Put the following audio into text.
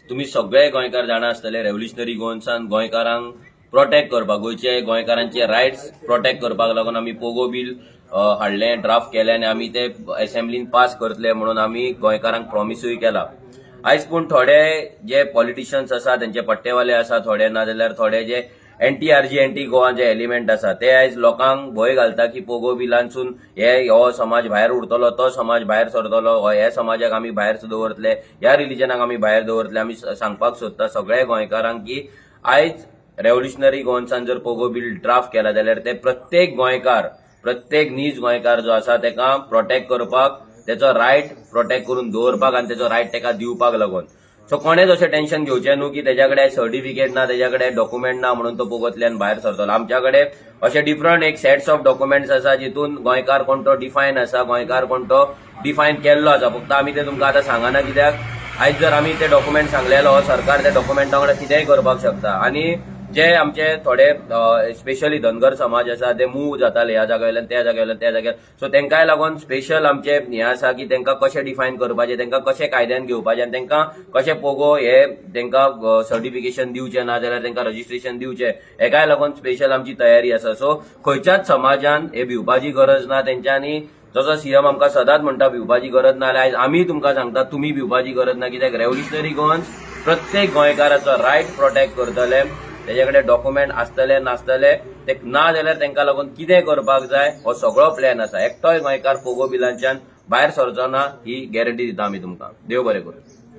तुम्ही सगळे गोंयकार जाणा आसतले, रेव्होल्युशनरी गोवन्सान गोंयकारांक प्रोटेक्ट करपाक, गोंयचे गोंयकारांचे रायट्स प्रोटेक्ट करपाक लागून आमी पोगो बील हाडलें, ड्राफ्ट केलें आनी आमी ते असेंब्लीन पास करतले म्हणून आमी गोंयकारांक प्रॉमिसूय केला. आयज पूण थोडे जे पॉलिटिशियन्स आसा, तेंचे पट्टेवाले आसा थोडे, ना जाल्यार थोडे जे एंटी आरजी एंटी गोवा जे एलिमेंट आसा ते आयज लोकांक भंय घालता की पोगो बिलांसून हे हो समाज भायर उरतलो, तो समाज भायर सरतलो, ह्या समाजाक आमी भायर दवरतले, ह्या रिलिजनाक आमी भायर दवरतले. आमी सांगपाक सोदता सगळ्या गोंयकारांक की आयज रेव्होल्युशनरी गोवन्सान जर पोगो बील ड्राफ्ट केला जाल्यार ते प्रत्येक गोंयकार, प्रत्येक नीज गोंयकार जो आसा तेका प्रोटेक्ट करपाक, तेचो रायट प्रोटेक्ट करून दवरपाक आनी तेचो रायट तेका दिवपाक लागून. सो कोणेच अशें टेन्शन घेवचें न्हू की तेज्या कडेन सर्टिफिकेट ना, तेज्या कडेन डॉक्युमेंट ना म्हणून तो पोगोंतल्यान भायर सरतलो. आमच्या कडेन अशे डिफरंट एक सेट्स ऑफ डॉक्युमेंट्स आसा जितून गोंयकार कोण तो डिफायन आसा, गोंयकार कोण तो डिफायन केल्लो आसा. फक्त आमी ते तुमकां आतां सांगना कित्याक आयज जर आमी ते डॉक्युमेंट सांगलेलो सरकार त्या डॉक्युमेंटा वांगडा कितेंय करपाक शकता. आनी जे आमचे थोडे स्पेशली धनगर समाज आसा ते मूव जाताले ह्या जाग्यावयल्यान त्या जाग्यावयल्यान त्या जाग्यार, सो तेंकांय लागून स्पेशल आमचे हें आसा की तेंकां कशें डिफायन करपाचें, तेंकां कशें कायद्यान घेवपाचें आनी तेंकां कशें पोगो हे तेंकां सर्टिफिकेशन दिवचें ना जाल्यार तेंकां रजिस्ट्रेशन दिवचें, हेकाय लागून स्पेशल आमची तयारी आसा. सो खंयच्याच समाजान हे भिवपाची गरज ना. तेंच्यांनी जसो सीएम आमकां सदांच म्हणटा भिवपाची गरज ना, आयज आमी तुमकां सांगता तुमी भिवपाची गरज ना, कित्याक रेव्होल्युशनरी गोवन्स प्रत्येक गोंयकाराचो रायट प्रोटेक्ट करतले. तेजे कडेन डॉक्युमेंट आसतले नासतले ते ना जाल्यार तेंकां लागून कितें करपाक जाय हो सगळो प्लॅन आसा. एकटोय गोंयकार पोगो बिलांच्यान भायर सरचो ना ही गॅरंटी दिता आमी तुमकां. देव बरें करूं.